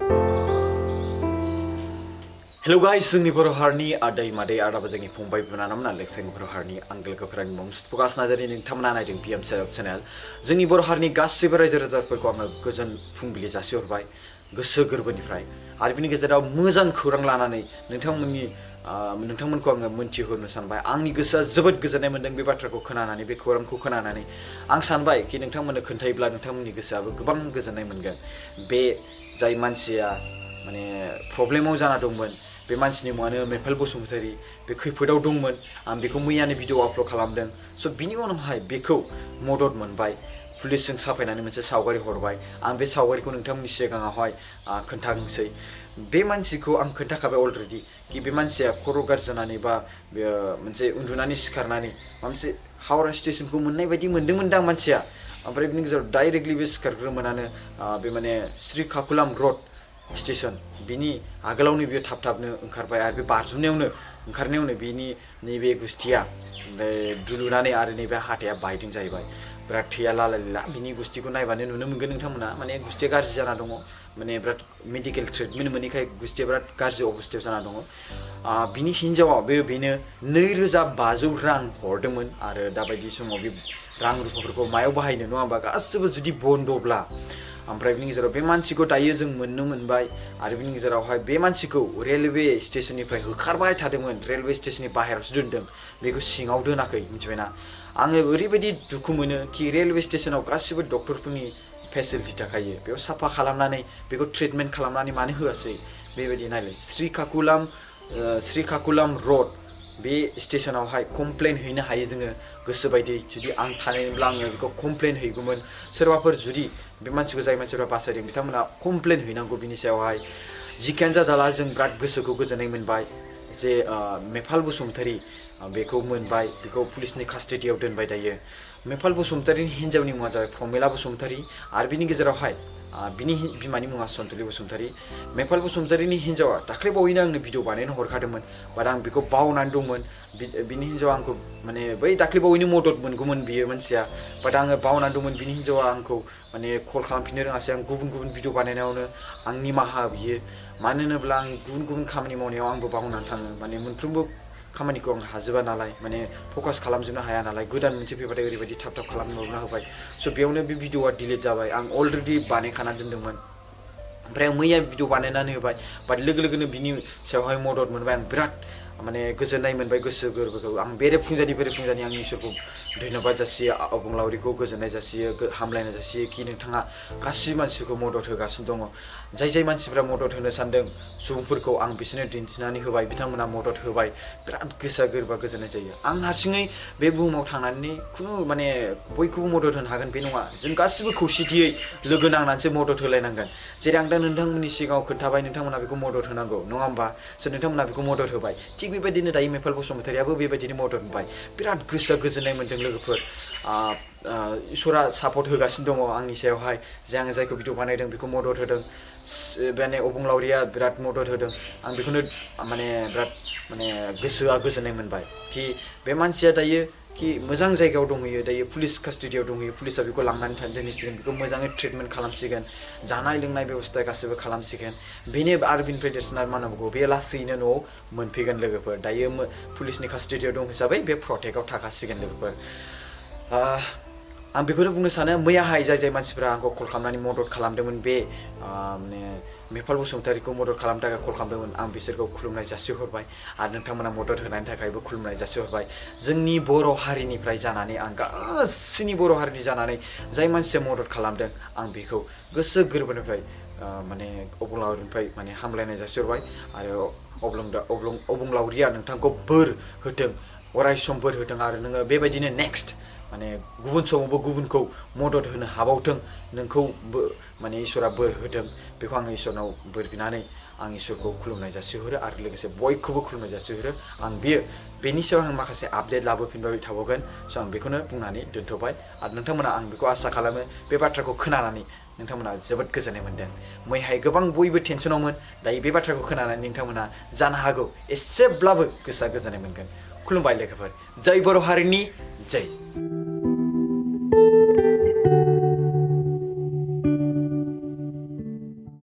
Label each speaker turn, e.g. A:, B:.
A: Hello guys, जोंनि बर' हारिनि आदै मादै आदाबा जोंनि फंबाय बिनानावमोन आरो जोंनि बर' हारिनि आंगो लोगोफोरनि मुं प्रकाश नार्जारि नोंथांमोना नायदों PM चेनेल जोंनि बर' हारिनि गासैबो रायजो राजाफोरखौ आङो गोजोन फुंबिलि जासिहरबाय गोसो गोरबोनिफ्राय आरो बिनि गेजेराव मोजां खौरां लानानै नोंथांमोनखौ आङो मोनथिहोनो सानबाय आंनि गोसोआ जोबोद गोजोननाय मोनदों बे बाथ्राखौ खोनानानै बे खौरांखौ खोनानानै आं सानबाय कि नोंथांमोननो खोन्थायोब्ला नोंथांमोननि गोसोआबो गोबां गोजोननाय मोनगोन बे जाय मानसिया माने प्रब्लेमाव जाना दंमोन बे मानसिनि मुङानो मेपाल बसुमतारी बे खैफोदाव दंमोन आं बेखौ मैयानो भिडिअ आपल'ड खालामदों स' बिनि उनावहाय बेखौ मदद मोनबाय पुलिसजों साफायनानै मोनसे सावगारि हरबाय आं बे सावगारिखौ नोंथांमोननि सिगाङावहाय खोन्थानोसै बे मानसिखौ आं खोन्थाखाबाय अलरेडि कि बे मानसिया खर' गाज्रि जानानै बा मोनसे उन्दुनानै सिखारनानै माबा मोनसे हावड़ा स्टेशनखौ मोननाय बायदि मोनदोंमोनदां मानसिया ओमफ्राय बिनि गेजेराव डाइरेक्टलि बे सिखारग्रोमोनानो बे माने श्रीकाकुलाम रड स्टेशन बिनि आगोलावनो बियो थाब-थाबनो ओंखारबाय आरो बे ओंखारनायावनो बिनि नैबे गुस्थिया दुलुनानै आरो नैबे हाथाया बायदों जाहैबाय बिराद थैया लाला बिनि गुस्थिखौ नायबानो नुनो मोनगोन नोंथांमोना माने गुस्थिया गाज्रि जाना दङ माने बिराद मेडिकेल ट्रिटमेन्ट मोनैखाय गुस्थिया बिराद गाज्रि अबस्थायाव जाना दङ बिनि हिन्जावा बेनो 2500 रां हरदोंमोन आरो दाबायदि समाव बे रां रुफाफोरखौ मायाव बाहायनो नङा होमबा गासिबो जुदि बन्दब्ला ओमफ्राय बिनि गेजेराव बे मानसिखौ दायो जों मोननो मोनबाय आरो बिनि गेजेरावहाय बे मानसिखौ रेलवे स्टेशननिफ्राय होखारबाय थादोंमोन रेलवे स्टेशननि बाहेरावसो दोनदों बेखौ सिङाव दोनाखै मिथिबायना आङो ओरैबायदि दुखु मोनो कि रेलवे स्टेशनाव गासिबो डक्टरफोरनि फेसिलिटि थाखायो बेयाव साफा खालामनानै बेखौ ट्रिटमेन्ट खालामनानै मानो होआसै बेबायदि नायलाय श्रीकाकुलाम रड बे स्टेशनावहाय कमप्लेन हैनो हायो जोङो गोसोबायदि जुदि आं थानायमोनब्ला आङो बेखौ कमप्लेन हैगौमोन सोरबाफोर जुदि बे मानसिखौ जाय मानसिफोरा बासायदों बिथांमोना कमप्लेन हैनांगौ बिनि सायावहाय जिखियानो जादोला जों बिराद गोसोखौ गोजोननाय मोनबाय जे मेपाल बसुमतारी बेखौ मोनबाय बेखौ पुलिसनि कास्टडियाव दोनबाय दायो मेपाल बसुमतारीनि हिन्जावनि मुङा जाबाय प्रमिला बसुमतारी आरो बिनि गेजेरावहाय बिनि बिमानि मुङा सन्तुलि बसुमतारी मेपाल बसुमतारीनि हिन्जावा दाख्लै बावैनो आंनो भिडिअ बानायनो हरखादोंमोन बाट आं बेखौ बावनानै दंमोन बिनि हिन्जावा आंखौ माने बै दाख्लै बावैनो मदद मोनगौमोन बियो मानसिया बाट आङो बावनानै दंमोन बिनि हिन्जावा आंखौ माने कल खालामफिननो रोङासै आं गुबुन भिडिअ बानायनायावनो आं निमाहा बियो मानो होनोब्ला आं गुबुन खामानि मावनायाव आंबो बावनानै थाङो माने मोनफ्रोमबो खामानिखौ आं हाजोबा नालाय माने फकास खालामजोबनो हाया नालाय गोदान मोनसे फैबाथाय ओरैबायदि थाब खालामना होबाय स' बेयावनो बे भिडिअआ डिलिट जाबाय आं अलरेडि बानायखाना दोन्दोंमोन ओमफ्राय आं मैया भिडिअ बानायनानै होबाय बाट लोगोनो बिनि सायावहाय मदद मोनबाय आं बिराद माने गोजोननाय मोनबाय गोसो गोरबोखौ आं बेरेफुंजानि आं इसोरखौ धन्यबाद जासियो अबंलावरिखौ गोजोननाय जासियो हामलायनाय जासियो कि नोंथाङा गासिबो मानसिफोरखौ मदद होगासिनो दङ जाय मानसिफ्रा मदद होनो सानदों सुबुंफोरखौ आं बिसोरनो दिन्थिनानै होबाय बिथांमोना मदद होबाय बिराद गोसोआ गोरबोआ गोजोननाय जायो आं हारसिङै बे बुहुमाव थांनानै खुनु माने बयखौबो मदद होनो हागोन बे नङा जों गासिबो खौसेथियै लोगो नांनानैसो मदद होलायनांगोन जेरै आं दा नोंथांमोननि सिगाङाव खोन्थाबाय नोंथांमोना बेखौ मदद होनांगौ नङा होमबा स' नोंथांमोना बेखौ मदद होबाय थिग बेबायदिनो दायो मेपाल बसुमतारीयाबो बेबायदिनो मदद होबाय बिराद गोसोआ गोजोननाय मोन्दों लोगोफोर इसोरा सापर्ट होगासिनो दङ आंनि सायावहाय जे आं जायखौ भिडिअ बानायदों बेखौ मदद होदों माने अबंलावरिया बिराद मदद होदों आं बेखौनो माने बिराद माने गोसोआ गोजोननाय मोनबाय कि बे मानसिया दायो कि मोजां जायगायाव दंहैयो दायो पुलिस कास्टडियाव दंहैयो पुलिसा बेखौ लांनानै दोनहैसिगोन बेखौ मोजाङै ट्रिटमेन्ट खालामसिगोन जानाय लोंनाय बेबस्था गासिबो खालामसिगोन बेनो आरो बिनिफ्राय देरसिन आरो मा नांगौ बे लासैनो न'आव मोनफैगोन लोगोफोर दायो पुलिसनि कास्टडियाव दं हिसाबै बे प्रटेक्टआव थाखासिगोन लोगोफोर आं बेखौनो बुंनो सानो मैयाहाय जाय मानसिफ्रा आंखौ कल खालामनानै मदद खालामदोंमोन बे माने मेपाल बसुमतारीखौ मदद खालामनो थाखाय कल खालामदोंमोन आं बिसोरखौ खुलुमनाय जासिहरबाय आरो नोंथांमोना मदद होनायनि थाखायबो खुलुमनाय जासिहरबाय जोंनि बर' हारिनिफ्राय जानानै आं गासैनि बर' हारिनि जानानै जाय मानसिया मदद खालामदों आं बेखौ गोसो गोरबोनिफ्राय माने अबंलावरिनिफ्राय माने हामलायनाय जासिहरबाय आरो अबंलावरिया नोंथांखौ बोर होथों अराय सम बोर होथों आरो नोङो बेबायदिनो नेक्स्ट माने गुबुन समावबो गुबुनखौ मदद होनो हाबावथों नोंखौ माने इसोरा बोर होथों बेखौ आङो इसोरनाव बोर बिनानै आं इसोरखौ खुलुमनाय जासिहरो आरो लोगोसे बयखौबो खुलुमनाय जासिहरो आं बेनि सायाव आं माखासे आपडेट लाबोफिनबाय थाबावगोन स' आं बेखौनो बुंनानै दोनथ'बाय आरो नोंथांमोना आं बेखौ आसा खालामो बे बाथ्राखौ खोनानानै नोंथांमोना जोबोद गोजोननाय मोन्दों मैहाय गोबां बयबो टेनसनावमोन दायो बे बाथ्राखौ खोनानानै नोंथांमोना जानो हागौ एसेब्लाबो गोसोआ गोजोननाय मोनगोन खुलुमबाय लोगोफोर जय बर' हारिनि जय